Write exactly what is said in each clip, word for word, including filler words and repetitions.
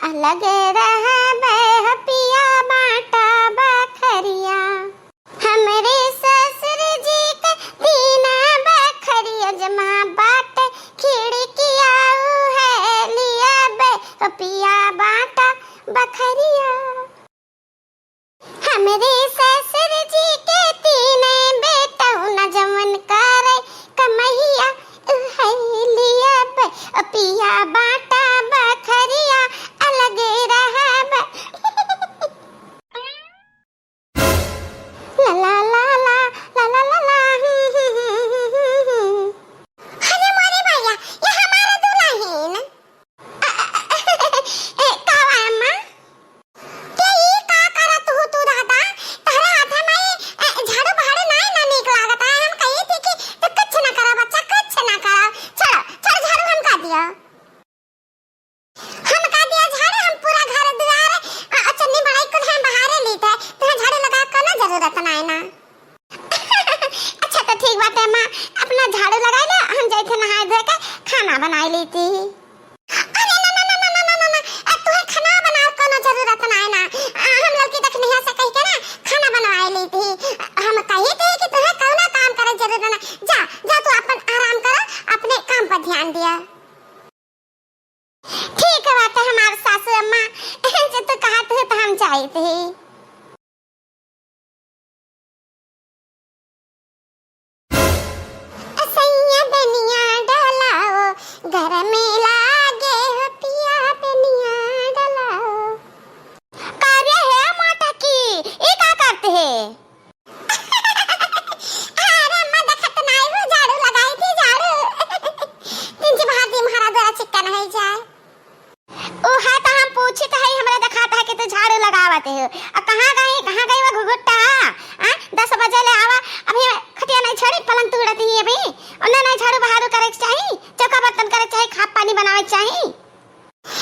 अलग रहबे हो पिया बाटा बखरिया। हमरे ससुर जी के तीन बखरिया जमा बाटे खिड़किया उहे लियाबे हो पिया बाटा बखरिया। हमरे ससुर जी के तीन बेटौना जवन करे कमहिया उहे लियाबे ओ पिया बाटा बखरिया अलगे रहबे। ला ला ला ला, ला ला ला ला, हम्म, हम्म, हम्म, हम्म, हम्म। अरे मोरे भैया, ये हमारा दुल्हन। ए, का बा अम्मा? के ई का करत हू तू दादा? तोहरे हाथे में, ए, झाड़ू बहारू नाई ना नीक लागत है। हम कही थी कि तू कुछ ना करा बच्चा, कुछ ना करा। छोड़ो, छोड़ झाड़ू हम का दिया। हम का दिया झाड़ू, हम पूरा घर दुआर, अ, अ, चन्नी बड़ाई कुल हम बहारे ली थे। तोहरे झाड़ू लगा कोनो जरूरत नाई ना। अच्छा तो ठीक बाटे अम्मा, अपना झाड़ू लगाई ले, हम जाई थे नहाए धोए के खाना बनाई ली थी। अरे ना, ना, ना, ए, तुहे खाना बनावे कोनो जरूरत ना है ना। आ, हम लड़की देखनिया से कह के ना खाना बनवाए ली थी। हम कही थी कि तुहे कौनो काम करे जरूरत ना। जा, जा तू अपन आराम करो, अपने काम पर ध्यान दिया। ठीक बाटे हमार सासू अम्मा, जे तू कहत है तो हम जाई थी। सैया बेनिया डोलाओ, गरमी लागे हो पिया बेनिया डोलाओ। का रे हे मोटकी, ई का करत हे? अरे अम्मा, देखत नाई हो, झाड़ू लगाई थी, झाड़ू। तिनची भाभी महाराज जरा चिक्कन हो जाए। उहे तो हम पूछित हई, हमरा देखात है कि तू झाड़ू लगावत हो। आ कहाँ गई, कहाँ गई वो घुघुट्टा? आ, दस बजे ले आवा, अभी खटिया नहीं छोड़ी, पलंग तोड़त ही अभी। उन्हें नहीं झाड़ू बहारू करे के चाही, चौका बर्तन करे के चाही, खाद पानी बनावे के चाही।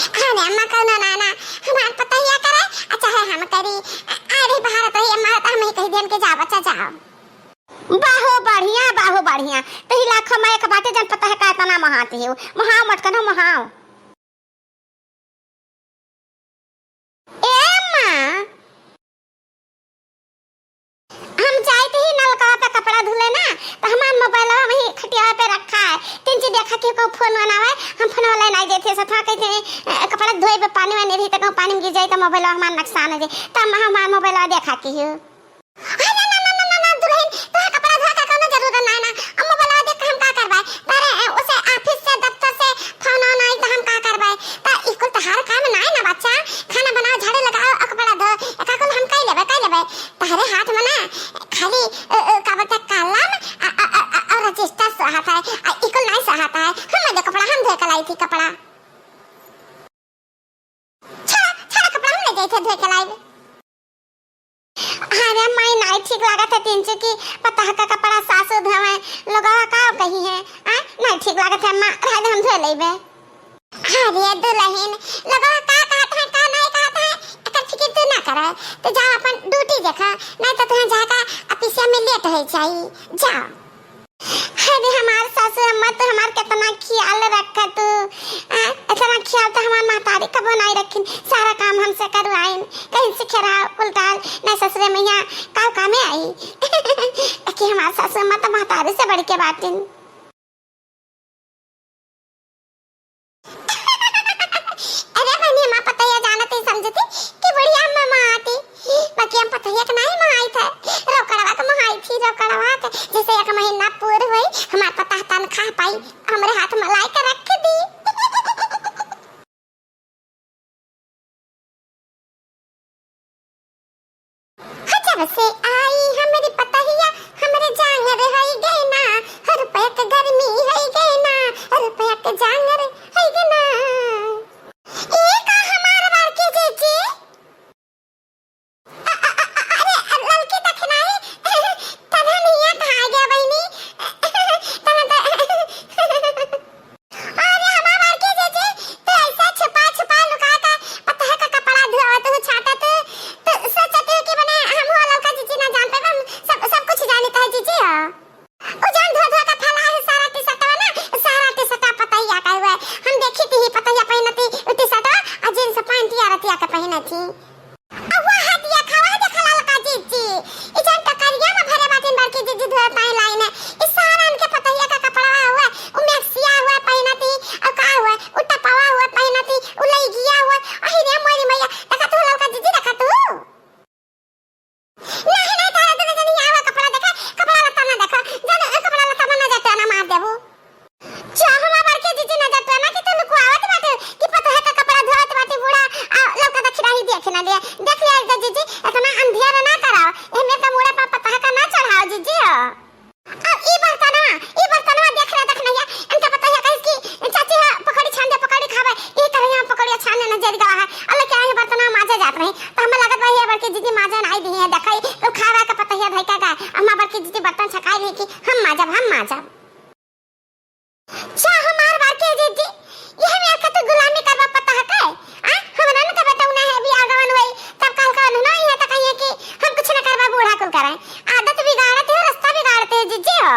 अरे अम्मा, कौनो ना ना, हमार पतोहिया करे, आ चाहे हम करी। आ, अरे बाहर तो ये अम्मा, तो हम ही कह दियन कि जाओ बच्चा, जाओ। बाहो बढ़िया, बाहो बढ़िया। तही लाखों में एक बाटे, जन पता है का इतना महाती हो। महाव मटकन हो, महाव। ए अम्मा, हम जाइत ही नलकवा पे कपड़ा धुले ना, तो हमार मोबाइलवा वहीं खटिया पे रखा है। तिनची देखा कि कहूँ फोन वोन आवे, हम फोन वाला नहीं देते, सथवा कहते हैं, अ, कपड़ा धोए पे पानी वानी रही, तो कहूँ पानी में गिर जाए, तो मोबाइलवा हमार नुकसान हो जाए। तो हम हमार मोबाइलवा देखा कि हो। अरे ना, ना, ना, ना, ना, दुल्हन, तोहे कपड़ा धोए का कौनो जरूरत ना है ना। अब मोबाइलवा देख के हम का करबै? अरे, ए, उसे ऑफिस से, दफ्तर से फोन ऑन आई तो हम का करबै? त ई कुल तोहार काम ना है ना बच्चा। खाना बनाओ, झाड़ू लगाओ, और कपड़ा धो, एका कुल हम कई लेबै, कई लेबै। तोहरे हाथ में ना खाली, अ, अ, का बोलते, कलम, अ, अ, अ, अ, और रजिस्टर सोहात है, आ ई कुल नहीं सोहात है। हम ले कपड़ा, हम धोए के लाई थी कपड़ा। छोड़ा, छोड़ा, कपड़ा हम ले जाई थे धोए के लाइब। अरे माई, नाई ठीक लागत है तिनचू की पतोह का कपड़ा सासू धोवे, लोगवा का कही है, आ? नाई ठीक लागत है अम्मा, रह दे, हम धोए लेबे। अरे दुल्हन, लोगवा का कहत है, का नाई कहत है, एकर फिकिर तू ना कर, तू जा अपन ड्यूटी देखा, नहीं तो तुहे जाके ऑफिसिया में लेट हो जाई, जा। अरे हमार सासू अम्मा, तू हमार केतना ख्याल रखा तू। आ, एतना ख्याल तो हमार महतारी कबो नाई रखिन। सारा काम हमसे करवाइन। कहीं से खेरा कुलटाल, ना ससुरे मैया, काव कामे आई। कि हमार सासू अम्मा तो महतारी से बढ़ के बाटिन। अरे बहनी, हमार पतोहिया जानत ही समझती कि बुढ़िया अम्मा मोहाती, बाकी हम पतोहिया के नाई मोहाई थे, रोकड़वा के मोहाई थी, रोकड़वा के। जैसे एक महीना पूर होई, हमार पतोह तनखाह पाई, हमरे हाथ में लाई के रख दी। जब से आई हमरी पतोहिया, हमरे जांगर होई गए ना, हर रुपया के गर्मी होई गए ना, हर रुपया के जांगर होई गए ना। ई का हमार बड़की जीजी? अ, अ, अ, अ, अरे, ललकी दखिनाई, तनहन हियाँ कहाँ गया बहिनी? तनहन त अरे हमार बड़की जीजी, तू ऐसे छुपा छुपा लुका के पतोह का कपड़ा धोवत हूँ, छाटत हूँ। तू सोचत हूँ कि मने हम हो ललका जीजी ना जान पाए, हम सब, सब कुछ जानित है जीजी हो। उ जौन धो धो के फैला है सारा टी-शर्टवा ना, सारा टी-शर्टवा पतोहिया का है, अउआ है देखा, वह देखा ललका जीजी, ई जौन टकरिया में भरे बाटिन बड़की जीजी धोए ताई लाइन है, ई सारन के पतहिया का कपड़वा हुआ, उ मैक्सिया हुआ पहिनती, अउ का हुआ, उ टपवा हुआ पहिनती, उ लइगिया हुआ, अहि रे मोरी मैया, देखा तू ललका जीजी, देखा तू। नहीं, नहीं, तोहरा दुनो जनी आवा कपड़ा देखा, कपड़ा लत्ता ना देखा, जाने ए कपड़ा लत्ता में नजर टोना मार देबू। जा हमार बड़की जीजी नजर टोना कि तू लुकवावत बाटे कि पतोहे का कपड़ा धोवत बाटे बूढ़ा, आ लौका दखिना ही देख ना लिया। देख लिया एक जीजी, इतना अंधियारा ना कराओ, एहमे का मूड़ा पर पतोहे का ना चढ़ाओ जीजी हो। अब ई बर्तनवा, ई बर्तनवा देख रहा देख नैया, इनका पतोहिया कहिस कि चाची हो पकौड़ी छान दे, पकौड़ी खावे, ई तरह हम पकौड़िया छान लेना जरि गवा है, और लेके आई बर्तनवा माजे जात रही, तो हमें लगत बा ये बड़की जीजी माजे ना आई दी है, देखई तो खावा के पतोहिया धई का गाय, अम्मा बड़की जीजी बर्तन छकाई रही कि हम माजब, हम माजब। जा हमार बड़की जीजी, यह में आके तू गुलामी करबा पता है के? आ, हमरा न का बेटा उन्हें है भी आगवन वही, तब काल का उन्हें ना यहाँ तक कहिए कि हम कुछ न करबा बूढ़ा कुल करें। आदत बिगाड़ते हो, रास्ता बिगाड़ते हो जीजी हो।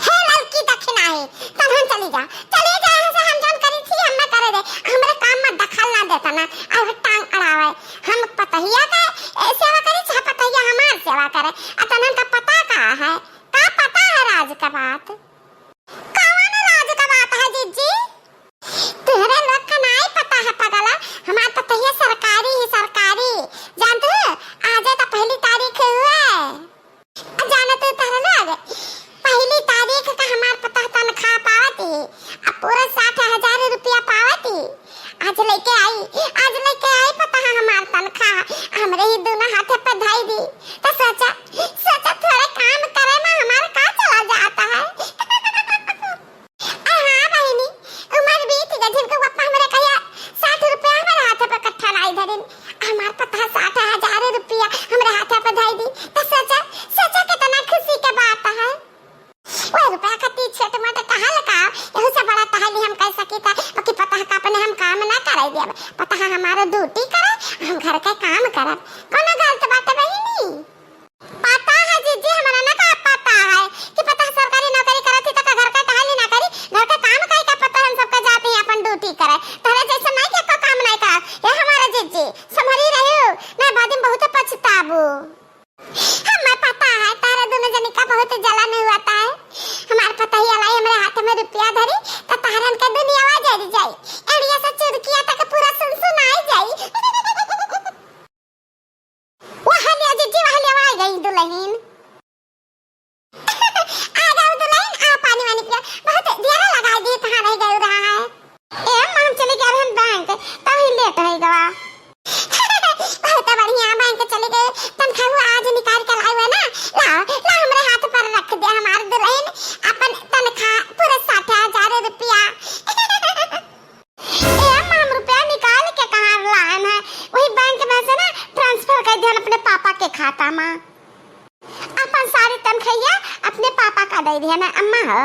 हे ललकी दखिना है, तब हम चली जा, चली जा यहाँ से, हम जौन करी थी हम ना करे दे, हमरे काम में दखल ना देता ना, अब टांग अड़ावे। हम पतहिया का ए, सेवा करी, चाहे पतहिया हमार सेवा करे, आ तनन का पता का है? का पता है राज का बात? कवन राज का बात है जीजी? तोहरे लोग का नाई पता है पगला, हमार पतहिया सरकारी ही सरकारी। जानत हो, आज तो पहली तारीख हुए। आ जानत हो तोहरे लोग, पहली तारीख का हमार पतोह तनख्वाह पावत ही, आ पूरा साठ हजार रुपया पावत ही। आज लेके आई, आज लेके आई पतोह हमार तनख्वाह, हमरे ही दोनों हाथे पे धई दी। तो सोचा, सोचा थोड़े काम करे में हमार का चला जाता है। आ हाँ बहिनी, उमर बीत गई, जिनके पप्पा हमरे कहिया साठ रुपया हमरे हाथे पे कट्ठा लाई धरिन, हमार पतोह साठ हजार रुपया हमरे हाथे पे धई दी। तो सोचा, सोचा कितना खुशी के बात है। वो रुपया खातिर छोट मोट कहाँ लगा, यहू से बड़ा तहली हम कह सकी था, बाकी पतोह का अपने हम काम ना करे देब। पतोह हमारो ड्यूटी करे, हम घर के काम करब। कौनो गलत बात बहिनी? पता है जीजी, हमरा ना का पता है कि पतोह सरकारी नौकरी करत ही तो का घर का टहली ना करी, घर का काम काई का पता, हम सबका जाते हैं अपन ड्यूटी करे। तोहरे जैसे नहीं के को काम नहीं करा। ये हमारा जीजी, संभरी रहियो, नहीं बाद में बहुत पछताबू। हमें पता है तारा दोनों जनी का बहुत जलन हुआ था है। हमार पतोहिया लाई हमरे हाथ में रुपया धरी, तो तारन के दुनिया जरी जाई। एड़िया से चुरकिया तक पूरा सुनसुनाई जाई। वहाँ ले जीजी, वहाँ ले आ गई दुल्हन। आ जाओ दुल्हन, आ पानी वानी पिया। बहुत देर लगा दी, कहाँ रह गए रहा है। ए अम्मा, हम चली गए रहन बैंक, तब ही लेट हो गवा। बहुत बढ़िया, बैंक चली गए, तनख्वाह आज निकाल के लाए हुए ना। लाओ, लाओ, हमरे हाथ पर रख दे हमार दुल्हन, अपन तनख्वाह पूरा साठ हजार रुपया। ए अम्मा, हम रुपया निकाल के कहाँ लान है, वही बैंक में से ना ट्रांसफर कर दिहन अपने पापा के खाता में। अपन सारी तनख्वाह अपने पापा का दे दिहन अम्मा हो।